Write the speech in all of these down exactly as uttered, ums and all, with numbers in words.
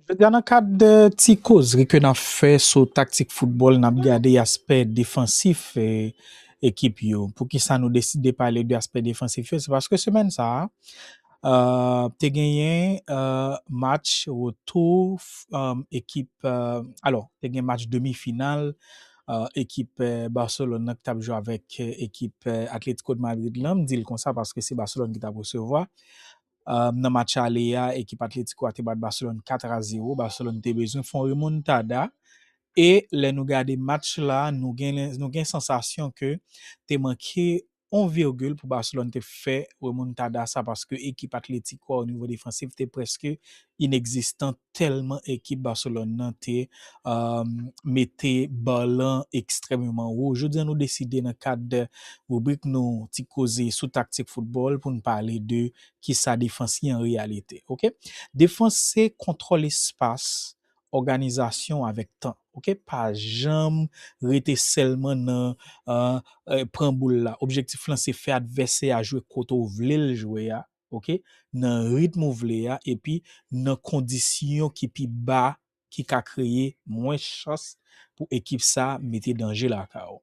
Jodi a, nan kad ti kozri ke n ap fè sou taktik foutbòl, n ap gade aspè defansif, eh, ekip yo. Poukisa nou deside pale de aspè defansif yo? Se paske semèn sa a, eh, te genyen, eh, match retou, f- eh, ekip, eh, alò, te gen match demi final, eh, ekip, eh, Barcelone nan ki t ap jwe avèk, eh, ekip, eh, Atletico de Madrid lan. M di l konsa paske se Barcelone ki t ap resevwa. Eh, nan match ale a, ekip Atletico a te bat Barcelone kat a zewo. Barcelone te bezwen fè yon remontada. E lè nou gade match la, nou gen, nou gen sansasyon ke te manke yon virgil pou Barcelone te fè remontada sa, paske ekip Atletico a, o nivo defansif, te prèske inegzistan, tèlman ekip Barcelone nan te, eh, mete ba lan ekstrèmeman wo. Jodi a, nou deside nan kad ribrik nou ti koze sou taktik foutbòl pou n pale de kisa defans ye an reyalite. Oke? Defans se kontwòl espas, òganizasyon avèk tan. Oke? Pa janm rete sèlman nan, eh, eh, pran boul la. Objektif lan se fè advèsè a jwe kote w vle l jwe a. Oke? Nan ritm ou vle a, epi nan kondisyon ki pi ba, ki ka kreye mwens chans pou ekip sa mete danje lakay ou.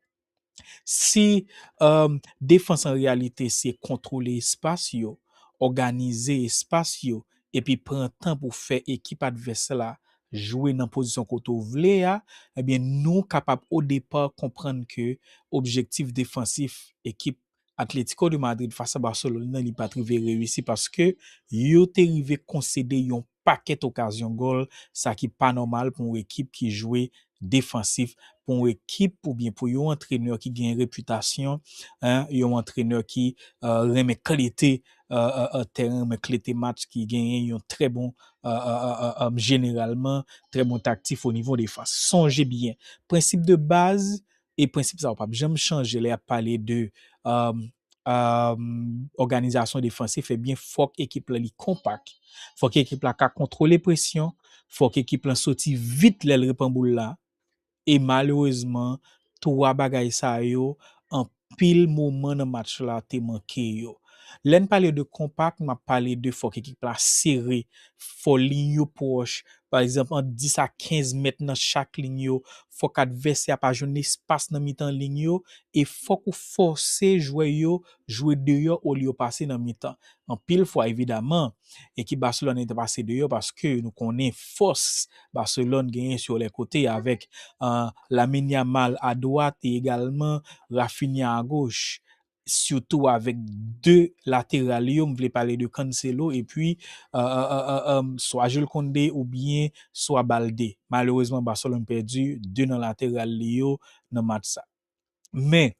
Si, eh, defans an reyalite se kontwole espas yo, òganize espas yo, epi pran tan pou fè ekip advès la jwe nan pozisyon kote w vle a, ebyen, nou kapab o depa konprann ke objektif defansif ekip Atletico de Madrid fas a Barcelone nan, li pa t rive reyisi paske yo te rive konsede yon pakèt okazyon gòl, sa ki pa nòmal pou yon ekip ki jwe defansif, pou yon ekip oubyen pou yon antrenè ki gen repitasyon, en, yon antrenè ki, eh, renmen klete, eh, eh, eh, tèren, renmen klete match, ki genyen yon trè bon, eh, eh, eh, eh, eh, jeneralman, trè bon taktif o nivo defans. Sonje byen, prensip de baz, e prensip sa yo p ap janm chanje lè y ap pale de, eh, eh, òganizasyon defansif, ebyen, fòk ekip la li konpak. Fòk ekip la ka kontwole presyon. Fòk ekip la soti vit lè l repran boul la. E malerezman, twa bagay sa yo, anpil moman nan match la te manke yo. Lè n pale de konpak, m ap pale de fòk ekip la sere, fò liy yo pwòch, pa egzanp, ant dis a kenz mèt nan chak liy yo, fòk advèsè a pa jwenn espas nan mitan liy yo, e fòk ou fòse jwè yo jwe deyò olye yo pase nan mitan. Anpil fwa, evidaman, ekip Barcelone te pase deyò paske nou konnen fòs Barcelone genyen sur les côtés avèk, eh, Lamine Yamal a dwat e egalman Raphinha a goch, sitou avèk de lateral yo, m vle pale de Cancelo epi, eh, eh, eh, eh, eh, swa Jules Koundé oubyen swa Baldé. Malerezman, Barcelone pèdi de nan lateral li yo nan match sa. Men,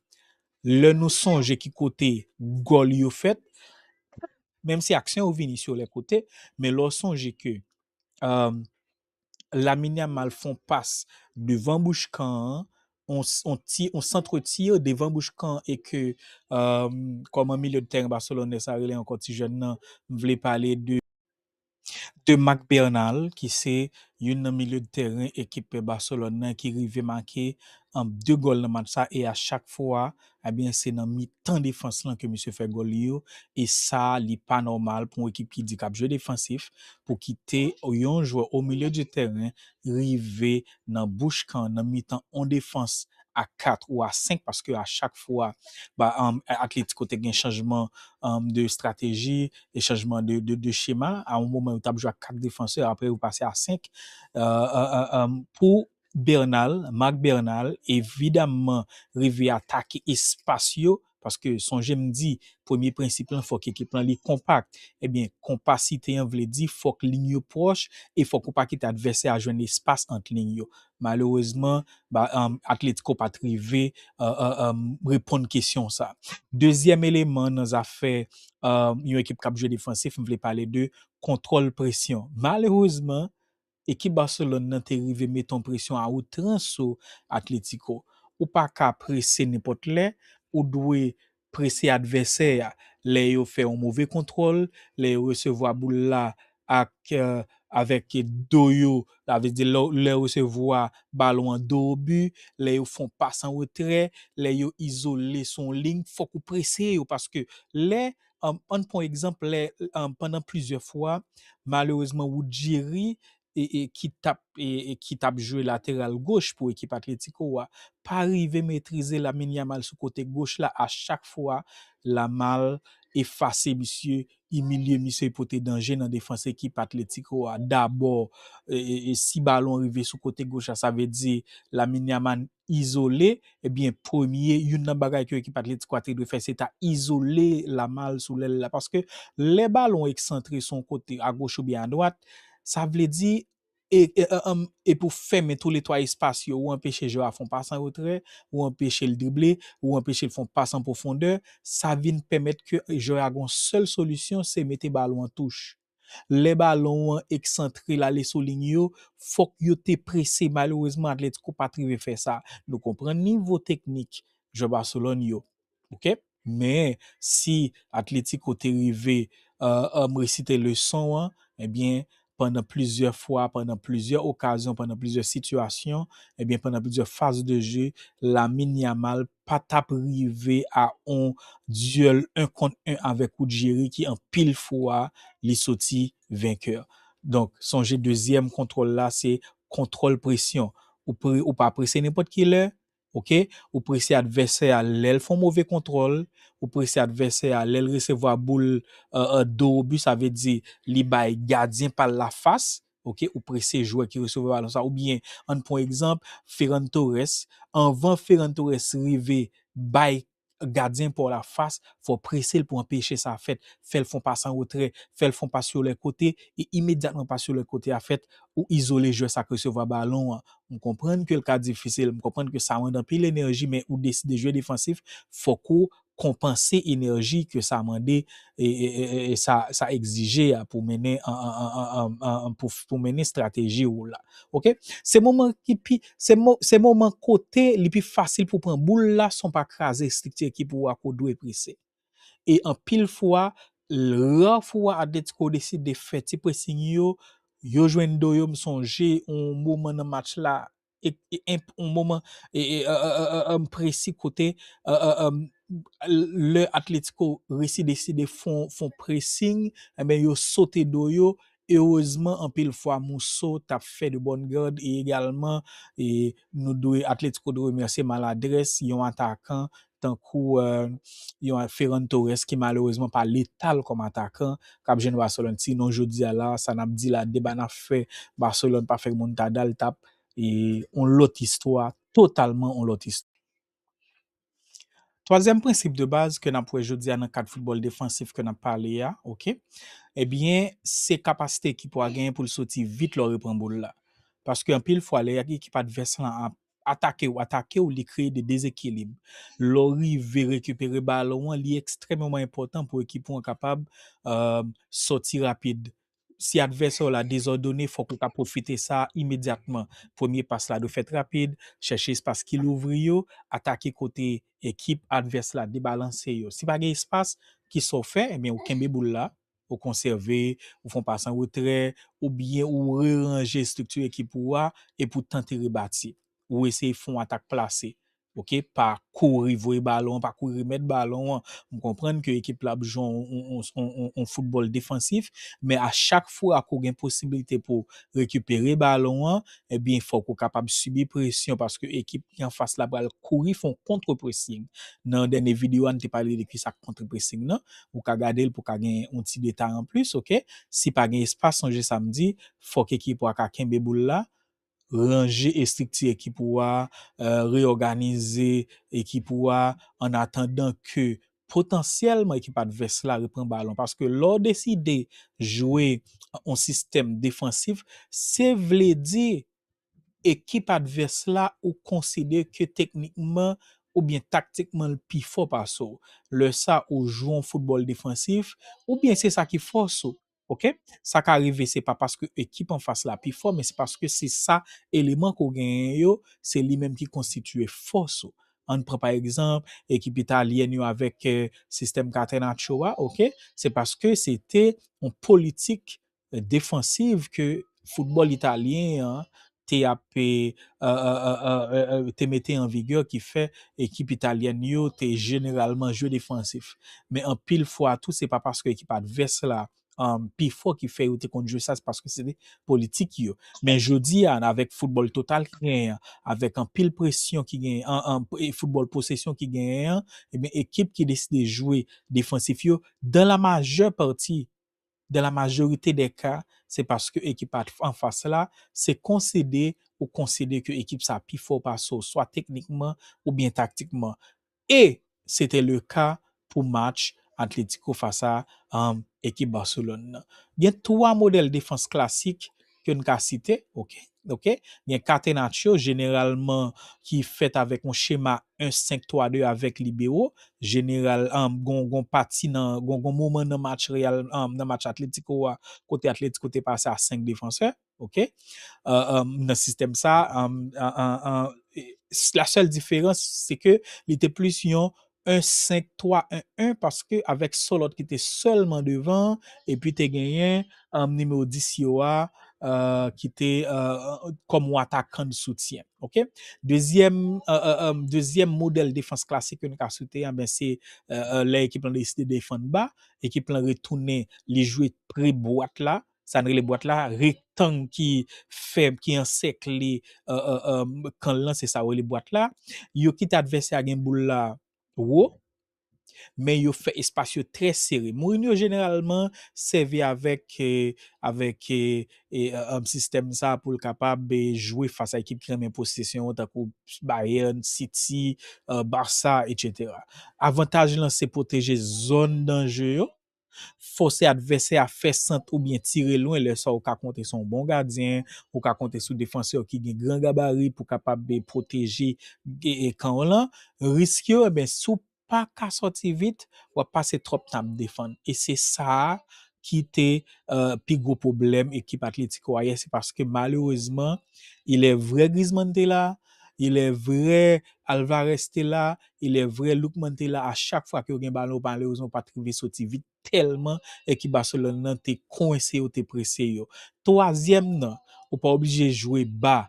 lè nou sonje ki kote gòl yo fèt, menm si aksyon yo vini sur les côtés, men lè w sonje ke, eh, Lamine Yamal fè yon pas devan bouch kan an, on, on ti, on sant tir devan bouch kan an e ke, eh, kòman milye de tèren Barcelone sa rele ankò ti jèn nan, m vle pale de, de Marc Bernal, ki se youn nan milye de tèren ekip Barcelone nan ki rive make, em, de gòl nan match sa, e a chak fwa, ebyen, se nan mitan defans lan ke misye fè gòl li yo, e sa, li pa nòmal pou yon ekip ki di k ap jwe defansif, pou kite yon jwè o milye de tèren rive nan bouch kan, nan mitan on defans a kat ou a senk, paske a chak fwa, ba, em, Atletico te gen chanjman, em, de estrateji e chanjman de, de, de chema. A yon moman, yo t ap jwe ak kat defansè, apre yo pase a senk. Eh, eh, eh, em, pou Bernal, Marc Bernal, evidaman, rive atake espas yo, paske sonje m di, premye prensip lan, fòk ekip lan li konpak. Ebyen, konpasite an vle di fòk liy yo pwòch e fòk ou pa kite advèsè a jwenn espas ant liy yo. Malerezman, ba, em, Atletico pa t rive, eh, eh, em, reponn kesyon sa. Dezyèm eleman nan zafè, em, yon ekip k ap jwe defansif, m vle pale de kontwòl presyon. Malerezman, ekip Barcelone nan te rive mete yon presyon a outrans sou Atletico. Ou pa ka prese nenpòt lè, ou dwe prese advèsè a lè yo fè yon move kontwòl, lè yo resevwa boul la ak, eh, avèk do yo, sa vle di lè, lè yo resevwa balon an do o bi, lè yo fè yon pas an retrè, lè yo izole sou yon liy, fòk ou prese yo paske lè, em, ann pran egzanp, lè, em, pandan plizyè fwa, malerezman, Ruggieri e, e, ki t ap, e, e, ki t ap jwe lateral goch pou ekip Atletico a, pa rive metrize Lamine Yamal sou kote goch la. A chak fwa, Lamal efase misye, imilye misye, pote danje nan defans ekip Atletico a. Dabò, e, e, e, si balon rive sou kote goch la, sa vle di Lamine Yamal izole, ebyen, premye, youn nan bagay ke ekip Atletico a te dwe fè, se ta izole Lamal sou lèl la. Paske lè balon eksantre sou yon kote, agoch oubyen adwat, sa vle di, e, e, e, em, e pou fèmen toulètwa espas yo, ou anpeche jwè a fè yon pas an retrè, ou anpeche l drible, ou anpeche l fè yon pas an pwofondè, sa vin pèmèt ke jwè a gon sèl solisyon, se mete balon an touch. Lè balon an eksantre l ale sou liy yo, fòk yo te prese. Malerezman, Atletico pa t rive fè sa. Nou konprann nivo teknik jwè Barcelone yo. Oke? Men, si Atletico te rive, euh, um, resite leson an, ebyen, pandan plizyè fwa, pandan plizyè okazyon, pandan plizyè sitiyasyon, ebyen, pandan plizyè faz de je, Lamine Yamal pa t ap rive a on dyèl en kont en avèk Ruggieri ki anpil fwa li soti venkè. Donk, sonje dezyèm kontwòl la, se kontwòl presyon. Ou pre-, ou pa prese nenpòt ki lè, oke? Ou prese advèsè a lè l fè yon move kontwòl, ou prese advèsè a lè l resevwa boul, euh, euh, do obi, sa vle di li bay gadyen pa l lafas, oke? Ou prese jwè ki resevwa balon sa, oubyen, ann pran egzanp, Ferran Torres, anvan Ferran Torres rive bay gadyen pa w lafas, fò w prese l pou anpeche sa fèt, fè l fè yon pas an retrè, fè l fè yon pas sou lè kote, e imedyatman pas sou lè kote a fèt, ou izole jwè sa k resevwa balon an. M konprann ke l ka difisil, m konprann ke sa mande anpil enèji, men ou deside jwe defansif, fòk ou konpanse enèji ke sa mande e, e, e, e, e sa, sa egzije a pou mennen an, an, an, an, an, an, pou, pou mennen estrateji ou la. Oke? Se moman ki pi, se mo-, se moman kote li pi fasil pou pran boul la san w pa kraze estrikti ekip ou a ke w dwe prese. E anpil fwa, l-, ra fwa Atletico deside fè ti pressing yo, yo jwenn do yo, m sonje yon moman nan match la, e, e, enp-, yon moman, e, e, e, e, e, e, e, presi kote, e, e, e, lè Atletico resi deside fon, fon pressing, enben, yo sote do yo. Erezman, anpil fwa, Musso t ap fè de bonnes gardes, e egalman, e nou dwe, Atletico dwe remèsye maladrès yon atakan tankou, e, yon Ferran Torres ki malerezman pa letal kòm atakan k ap jwenn Barcelone. Sinon, jodi a la, sa n ap di la, deba n ap fè, Barcelone pa fè remontada, l t ap, e, yon lòt istwa, totalman yon lòt istwa. Twazyèm prensip de baz ke n ap wè jodi a nan kad foutbòl defansif ke n ap pale a, oke? Ebyen, se kapasite ekip ou a genyen pou l soti vit lè w repran boul la. Paske anpil fwa, lè ekip advès lan ap atake w, atake w, li kreye de dezekilib. Lè w rive rekipere balon an, li ekstrèmeman enpòtan pou ekip ou an kapab, e, sòti rapid. Si advèsè w la dezòdone, fòk ou ka pwofite sa imedyatman. Premye pas la dwe fèt rapid, chèche espas ki louvri yo, atake kote ekip advès la debalanse yo. Si pa gen espas, kisa w fè? Ebyen, ou kenbe boul la, ou konsève, ou fè yon pas an retrè, oubyen ou reranje estrikti ekip ou a, epi w tante rebati. Ou eseye fè yon atak plase. Oke, pa kouri voye balon an, pa kouri remèt balon an. M konprann ke ekip la ap jwe yon, yon, yon, yon, yon, yon foutbòl defansif, men a chak fwa ke w gen posiblite pou w rekipere balon an, ebyen, fòk ou kapab sibi presyon paske ekip ki anfas la pral kouri fè yon contre-pressing. Nan dènye videyo a, n te pale de kisa k contre-pressing nan. Ou ka gade l pou w ka gen yon ti detay anplis, oke? Si pa gen espas, sonje sa m di, fòk ekip ou a ka kenbe boul la, ranje estrikti ekip ou a, e, reyòganize ekip ou a, an atandan ke potansyèlman ekip advès la repran balon. Paske lè w deside jwe yon sistèm defansif, se vle di ekip advès la ou konsidere ke teknikman oubyen taktikman l pi fò pase w. Lè sa ou jwe yon foutbòl defansif, oubyen se sa ki fòs ou. Oke? Sa ka rive, se pa paske ekip anfas la pi fò, men se paske se sa, eleman ke w genyen yo, se li menm ki konstitye fòs ou. Ann pran pa egzanp, ekip italyèn yo avèk, e, sistèm Catenaccio a, oke? Se paske se te yon politik, e, defansiv ke foutbòl italyen an te ap, e, e, e, e, e, e, te mete an vigè ki fè ekip italyèn yo te jeneralman jwe defansif. Men anpil fwa tou, se pa paske ekip advès la um, pi fò ki fè yo te konn jwe sa, se paske se te politik yo. Men jodi a, avèk foutbòl total ki genyen an, avèk anpil presyon ki genyen, an, an, e foutbòl posesyon ki genyen an, ebyen, ekip ki deside jwe defansif yo, dans la majeure partie, dans la majorité des cas, se paske ekip a, anfas la, se konsede ou konsidere ke ekip sa pi fò pase w, swa teknikman oubyen taktikman. E se te le ka pou match Atletico fas a, um, ekip Barcelone nan. Gen twa modèl defans klasik ke n ka site, oke, oke. Gen Catenaccio, jeneralman, ki fèt avèk yon chema un cinq trois deux avèk libero. Jeneral, um, gon, gon pati nan, gon, gon moman nan match Real, um, nan match Atletico a, kote Atletico te pase a senk defansè, oke. Uh, um, nan sistèm sa, um, uh, uh, uh, la sèl diferans, se ke li te plis yon un cinq trois un un, paske avèk Solot ki te sèlman devan, epi te genyen, um, nimewo dis yo a, uh, ki te, uh, kòm yon atakan de soutyen. Oke? Dezyèm, uh, uh, um, dezyèm modèl defans klasik ke nou ka site, anben, se, uh, uh, lè ekip lan deside defann ba, ekip lan retounen, li jwe pre bwat la, sa n rele bwat la, rektang ki fè, ki ansèkle, uh, uh, um, kan lan, se sa yo rele bwat la. Yo kite advèsè a gen boul la wo, men yo fè espas yo trè sere. Mourinho jeneralman sèvi avèk, eh, avèk, eh, eh, eh, sistèm sa pou l kapab, eh, jwe fas a ekip ki renmen posesyon, tankou Bayern, City, eh, Barça, et cetera. Avantaj lan se pwoteje zòn danje yo, fòse advèsè a fè sant oubyen tire lwen, lè sa ou ka konte sou yon bon gadyen, ou ka konte sou defansè ki gen gran gabari pou kapab, eh, pwoteje, eh, eh, kan w lan. Risk yo, ebyen, si w pa ka sòti vit, w ap pase twòp tan ap defann. E se sa a ki te, eh, pi gwo pwoblèm ekip Atletico a yè, se paske malerezman, il est vrai Griezmann te la, il est vrai Alvarez te la, il est vrai Lookman te la, a chak fwa ke yo gen balon, malerezman, yo pa t rive sòti vit tèlman ekip Barcelone nan te konwense yo, te prese yo. Twazyèm nan, ou pa oblije jwe ba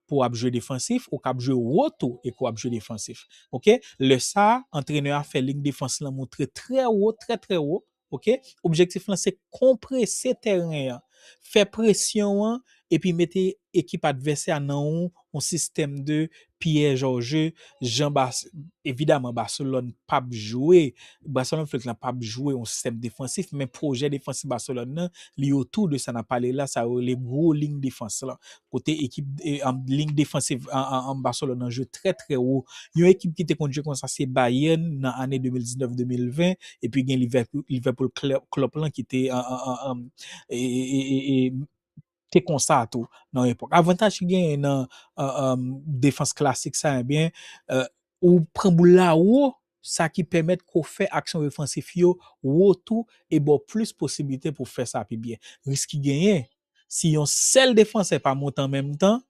pou w ap jwe defansif, ou kab jwe wo tou e ke w ap jwe defansif. Oke? Lè sa a, antrenè a fè liy defans lan monte trè wo, trè, trè wo. Oke? Objektif lan se konprese tèren an, fè presyon an, epi mete ekip advèsè a nan yon, yon sistèm de pyèj au jeu, jan Bas-, evidaman, Barcelone p ap jwe, Barcelone Flick lan p ap jwe yon sistèm defansif, men pwojè defansif Barcelone nan, li otou de sa n ap pale la, sa yo rele gwo liy defans lan. Kote ekip, eh, an, liy defansiv an, an, an Barcelone nan jwe trè, trè wo. Yon ekip ki te konn jwe konsa, se Bayern nan ane de mil diznèf de mil ven, epi gen Liverpool, Liverpool Cl-, Klopp lan ki te, an, an, an, an, e, e, e, e, e, te konsa tou nan yon epòk. Avantaj ki genyen nan, an, an, defans klasik sa, ebyen, eh, ou pran boul la wo, sa ki pèmèt ke w fè aksyon defansif yo wo tou e ba w plis posiblite pou w fè sa pi byen. Risk ki genyen, si yon sèl defansè pa monte an menm tan,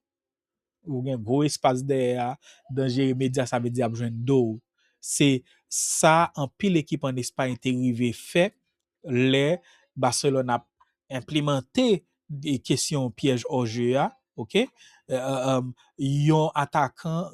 ou gen gwo espas dèyè a, danje imedya, sa vle di ap jwenn do w. Se sa anpil ekip ann Espay te rive fè lè Barcelone ap enplimante, e, kesyon pyèj hors jeu a, oke? E, e, e, yon atakan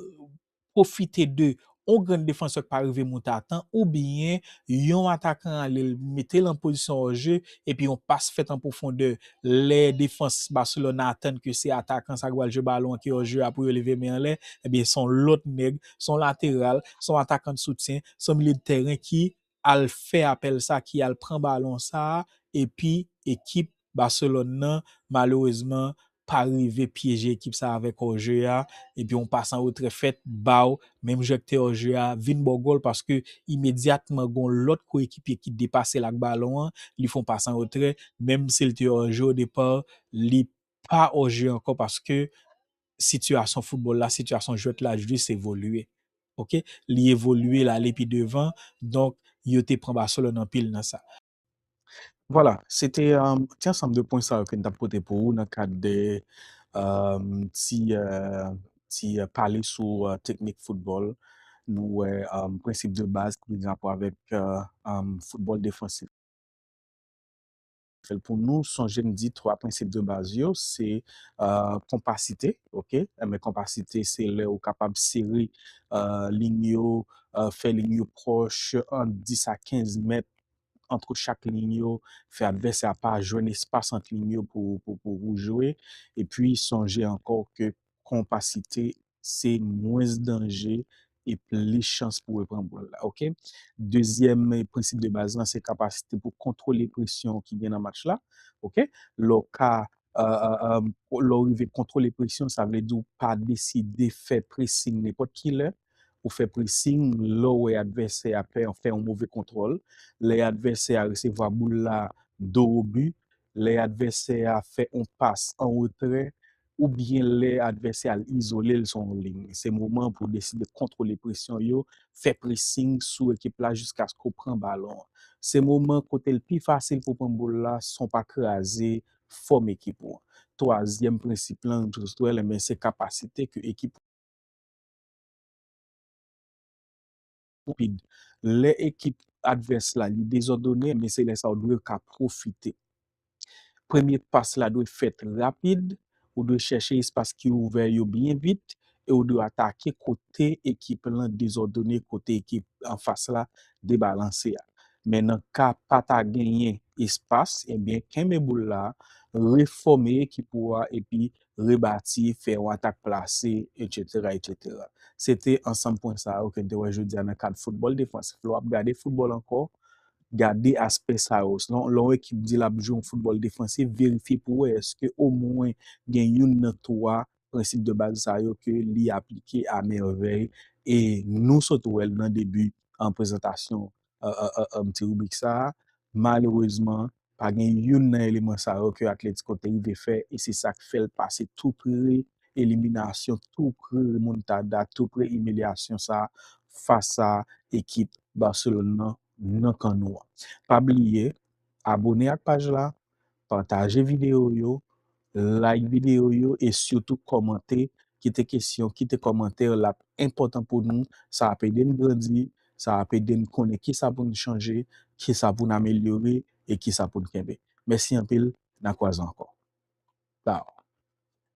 pwofite de yon grenn defansè k pa rive monte a tan, oubyen yon atakan ale l mete l an pozisyon hors jeu, epi yon pas fèt an pwofondè. Lè defans Barcelone nan atann ke se atakan sa ki pral jwe balon an ki hors jeu a pou yo leve men anlè, ebyen, se yon lòt nèg, se yon lateral, se yon atakan de soutyen, se yon milye de tèren ki al fè apèl sa, ki al pran balon sa, epi ekip Barcelone nan, malerezman, pa rive pyeje ekip sa avèk hors jeu a, epi yon pas an retrè fèt, ba w, menm jan ke te hors jeu a, vin ba w gòl, paske imedyatman, gen yon lòt koekipye ki depase l ak balon an, li fè yon pas an retrè, menm si l te hors jeu o depa, li pa hors jeu ankò, paske sitiyasyon foutbòl la, sitiyasyon jwèt la jis evolye. Oke? Li evolye, l ale pi devan, donk, yo te pran Barcelone anpil nan sa. Vwala, se te, um, ti ansanm de pwen sa yo ke n t ap pote pou ou nan kad de, um, ti, uh, ti, uh, pale sou, uh, teknik foutbòl. Nou wè, um, prensip de baz ki gen rapò avèk, uh, um, foutbòl defansif. Fè l pou nou, sonje m di twa prensip de baz yo, se, uh, konpasite, oke? Enben, konpasite, se lè ou kapab sere, uh, liy yo, uh, fè liy yo pwòch ant dis a kenz mèt ant chak liy yo, fè advèsè a pa jwenn espas ant liy yo pou, pou, pou, pou jwe. Epi sonje ankò ke konpasite se mwens danje e plis chans pou repran bòl la, oke? Dezyèm prensip de baz lan, se kapasite pou kontwole presyon ki gen nan match la, oke? Lè w ka, lè w rive kontwole presyon, sa vle di w pa deside fè pressing nenpòt ki lè, ou fè pressing lè w wè advèsè a fè, fè yon move kontwòl, lè advèsè a resevwa boul la do o bi, lè advèsè a fè yon pas an retrè, oubyen lè advèsè a izole l sou yon liy. Se moman pou w deside kontwole presyon yo, fè pressing sou ekip la jiskaske w pran balon an. Se moman kote l pi fasil pou w pran bòl la san w pa kraze fòm ekip ou an. Twazyèm prensip lan, Josuel, enben, se kapasite ke ekip rapid. Lè ekip advès la li dezòdone, men se lè sa ou dwe ka pwofite. Premye pas la dwe fèt rapid, ou dwe chèche espas ki ouvè yo byen vit, e ou dwe atake kote ekip lan dezòdone, kote ekip anfas la debalanse a. Men nan ka pa ta genyen espas, ebyen, kenbe boul la, refòme ekip ou a, epi rebati, fè yon atak plase, etsetera, etsetera. Se te ansanm pwen sa yo ke n te wè jodi a nan kad foutbòl defansif. Lè w ap gade foutbòl ankò, gade aspè sa yo. Lè yon ekip di l ap jwe yon foutbòl defansif, verifye pou wè èske omwen gen youn nan twa prensip de baz sa yo ke li aplike a mèvèy. E nou sot wè l nan debi an prezantasyon ti ribrik sa a. Malerezman, pa gen youn nan eleman sa yo ke Atletico te rive fè, e se sa k fè l pase tou pre eliminasyon, tou pre remontada, tou pre imilyasyon sa a fas a ekip Barcelone nan, nan kan nou an. Pa bliye, abone ak paj la, pataje videyo yo, like videyo yo e sitou kòmante, kite kesyon, kite kòmantè, l ap enpòtan pou nou, sa ap ede n grandi, sa ap ede n konnen kisa pou n chanje, kisa pou n amelyore e kisa pou n kenbe. Mèsi anpil, n a kwaze ankò. Ciao.